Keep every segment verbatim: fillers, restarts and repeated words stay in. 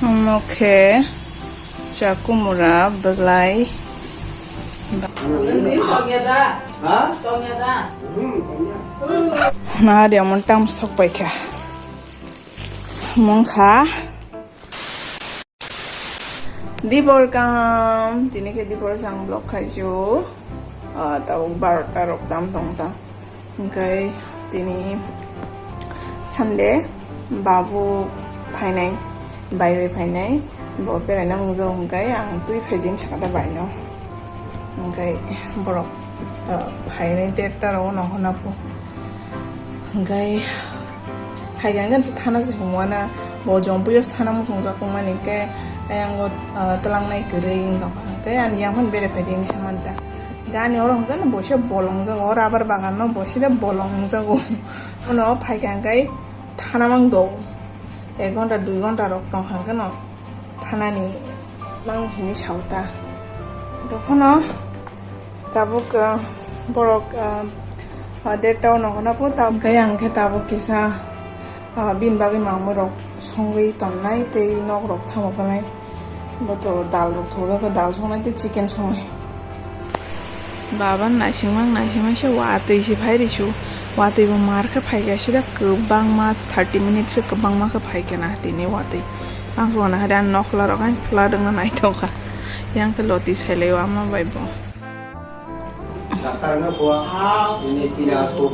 Omo khe chakumura belai. Nadi amon tam sok pai kha. Mong kha. Dibor kaham, tini khe dibor sang vlog khaiju. Ah, tabuk barota rok tam tong ta. Hingkai tini Sunday, babu phainai, bai bai phainai, bo beraina mungjago hingkai ang twi phaidi hinwi sakha da bai no. Hingkai borok, ah, phainai derta rogo nokho napo. Hingkai phaikha hingkhe thana se hwnwana, bo jompuio thana muchungjak wngmani hingke ayang o, ah, twlangnai kwrwi wng tongkha. Hingke ani yang phano bere phaidi hinwi samani ta. Hingke ani oro hingke no bo se bolong wngjago, o rubber bagan no bo se de bolong wngjago. Uno phaikha hingke thana mang do, ek ghonta dui ghonta rok tongkha hingke no thanani mang hinwi sao ta. Tokhono tabuk, ah, borok, ah, ah, derta o nokho napo tabuk khe ang khe tabuk kisa, ah, bini bagwi mangmui rok songwi tonnai tei nok rok thamo phanai. Bo to dal rok thokjak khe dal songnai tei chicken songnai. Baba naisingma naisingma se watwi se phai risu. Watwi bo mar khe phai kha sida kwbangma thirty minutes se kwbangma khe phai khe na tini watwi. Ang songna hari ang nokhla rok ang khwla dwngna naithok kha. Yang khe loti sailai o ama bai bo. Doctor no kuwa, ini tidak aku.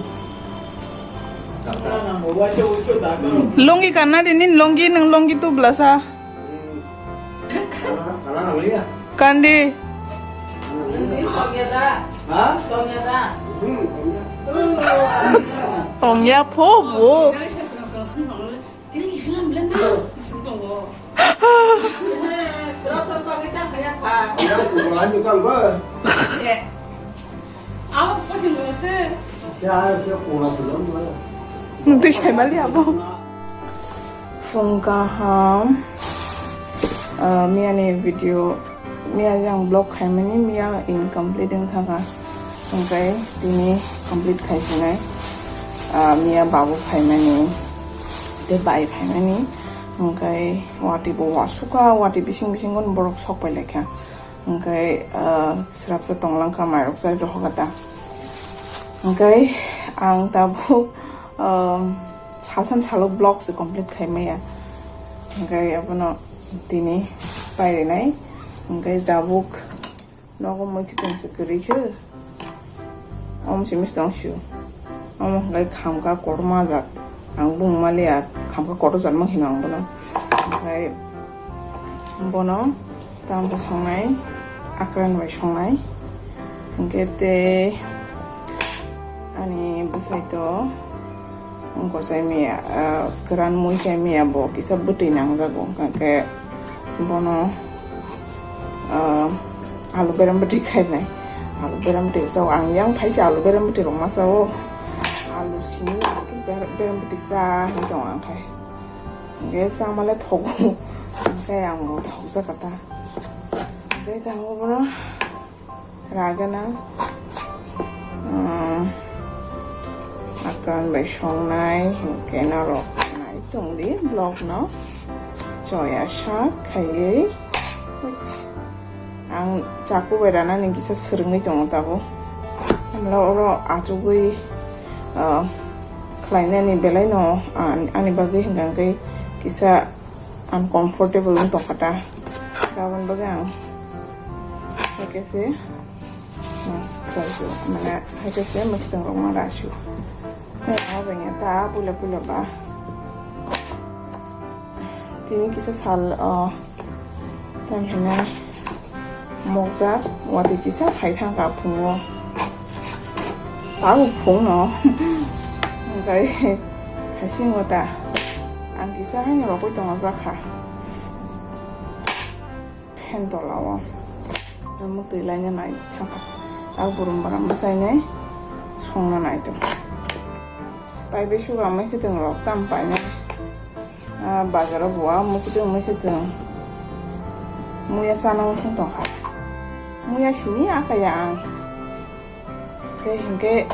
Doctor. Lungi kanna dinin lungi nang lungi tu belasa. Kana, kana nang liya. Kandi. Ha? Hmm, tongya. Tongya pho bo. Nung twi saimali abo. Phung kaham, ah, miyani video, miya jang vlog khaimani, miya incomplete wngkha kha. Hingkai tini complete khaisinai, ah, miya babu phaimani, tei bai phaimani, hingkai watwi bo wasukha, watwi bising bisingo borok sok pai laikha. Hingkai, ah, srapsa tonglang kha, mairok chai rohok ta. Hingkai ang tabuk, ah, salsan salo vlog se complete khai maya. Hingkai abono tini pairinai. Hingkai tabuk nogo muikhwtwng se kwrwi khe. Omo se misti tong sio. Omo hwnkhe khamkha kotorma jat. Ang bung maliya khamkha kotor jat mang hino ang bono. Omohai bono tambo songnai, akran bai songnai. Hwnkhe tei ani bwsai to Wngkha chai maya, ah, kwran mui chai maya bo kisa bwtwi nangjago, hwnkha khe bono, ah, alu berem bwtwi khainai. Alu berem bwtwi chao, ang yang phaisa alu berem bwtwi rok ma chao. Alu simi berem bwtwi cha hinwi tongo ang khai. Hwnkhe chama le thogo, hwnkhe ang bo thokjakha ta. Tei tabuk bono. Ragana, um, akran bai songnai, hwnkhe norok nai tongdi vlog no. Choya sak khaiwi, ang chaku bai ranani kisa swrwngwi tongo tabuk. Hamla oro achugwi, uh, khlainani belai no, uh, ani bagwi hwnkha khe kisa uncomfortable wng tongkha ta. Aboni bagwi ang hai khe se, ah, khlai su, mane hai khe se mwkhwtwng rok ma ra su. Hai abo bengya ta puila puila ba. Tini kisa sal, ah, tam hinai mokjak watwi kisa phai thang kha phungo. Tabuk phung no. Hwnkhe khaisingo ta. Ang kisa haino rokoi tongo jakha. Phen tola o. Omo twi laina nai thangkha. Tabuk burum baram bwsai nai songna nai tong. Pai bai suga mai khwtwng rok tam pai nai. Ah, bazaro bo ah, mwkhwtwng, mwkhwtwng. Muya sana wngthang tongkha. Muya sini akaya ang. Tei hinkhe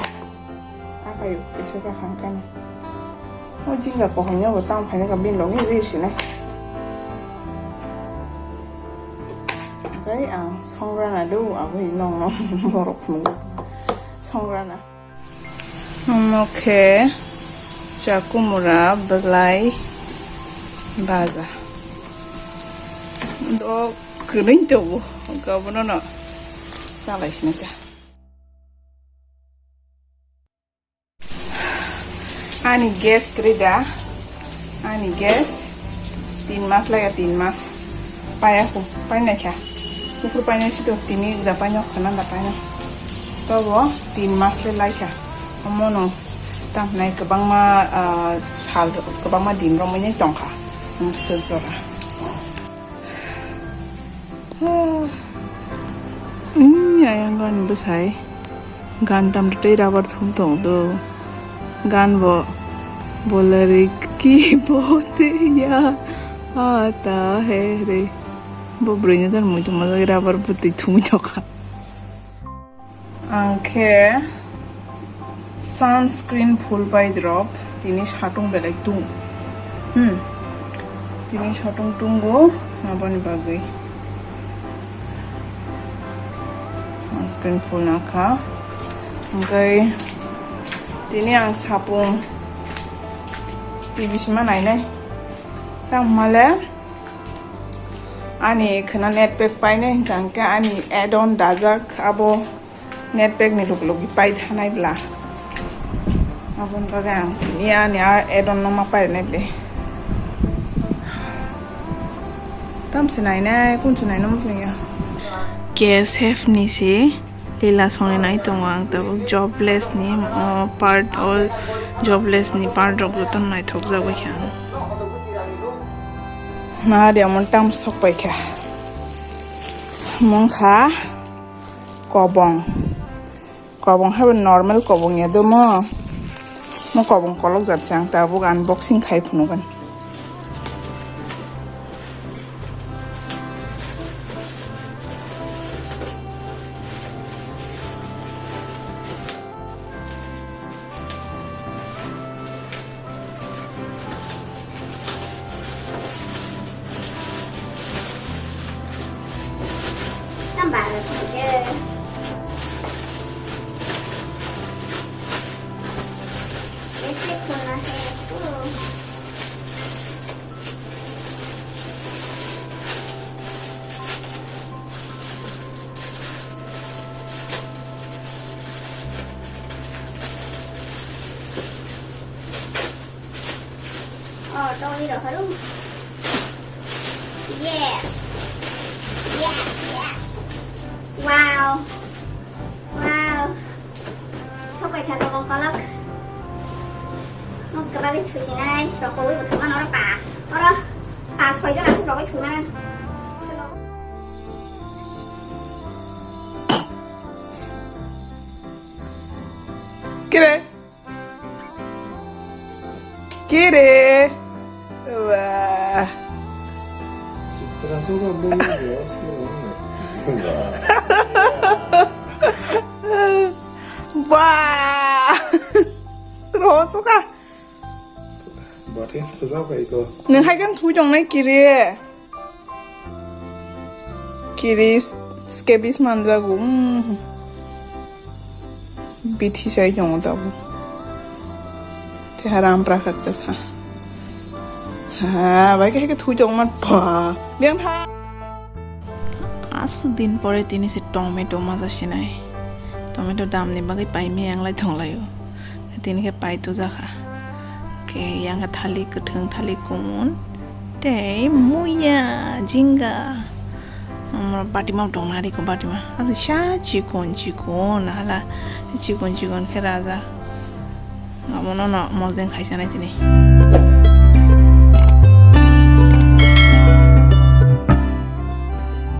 akai kisa jakha kano. O jingga kohomya bo tamo phaina kha bini logi ri sinai. Tei ang songrana do, aboni nong nong morok phunuk songrana. Omo khe chakumura belai baja. Do kwrwng tongo, obono no chalai sini ta. Ani gas kwrwi da, ani gas tin mas laiya, tin mas paiya ko, painai kha. Buphuru painai si to tini da painai khana da painai. Tobo tin mas le lai kha. Omo no tamnai kwbangma, ah, sal kwbangma din romwi tong kha. Omo sal jora. Hmm, ayang ani bwsai gan tam tei rubber thum tong do. Gan bo bolari ki bote ya ata hai re. Bo bwrwi no jan mui tongma jagwi rubber bwtwi thumwi tongkha. Ang khe sunscreen full pai drop, tini satung belai tung. Hmm. Tini satung tungo, aboni bagwi. Sunscreen full nakha. Hwnkhe tini ang sapung T V sima nainai. Tangmale ani khwna net pack painai hwnkha hwnkhe ani add-on dajak abo net pack ni luk luk pai thanai bla. Aboni bagwi ang tini ani a add-on no ma painai bla. Tamse nainai, kunsu nainai muchungya. K S F ni se lila songnai tongo ang tabuk jobless ni, o, part, o jobless ni part rok joto naithok jagwi kha ang. Nahari omo tam sok pai kha. Mungkha kobong. Kobong habo normal kobong ya domo. Mo kobong kolok jat se ang tabuk unboxing khai phunugan. Oh, tongwi rw kha rw. Yes. Yes, yes. Wow. Wow. Sopai kha kobong kolok. Nok kwbangwi thusinai, rokogwi bo thwngmano oro pa. Oro pa soi jon aswk rogwi thwngmano. Kire? Kire? Wah. Wah. Rosoka. Bathai thajak bai ko. Nung hai kan thui tong nai kiri. Kiri scabies manjago. Mm. Bithi sai tongo tabuk. Te haram prakhat ta sa. Ha, bai ke ke thui tong mat pa. Biang tha. Aswk din pore tini se tomato maja sinai. Tomato dam ni bagwi pai miyang lai tong laio. Tini khe pai tujakha. Khe yang khe thalik kwthwng, thalik kumun. Tei muya, jinga. Omo batima tongna riko batima. Abo sa chikon chikon hala. Chikon chikon khe raja. Abono no mojeng khaisa nai tini.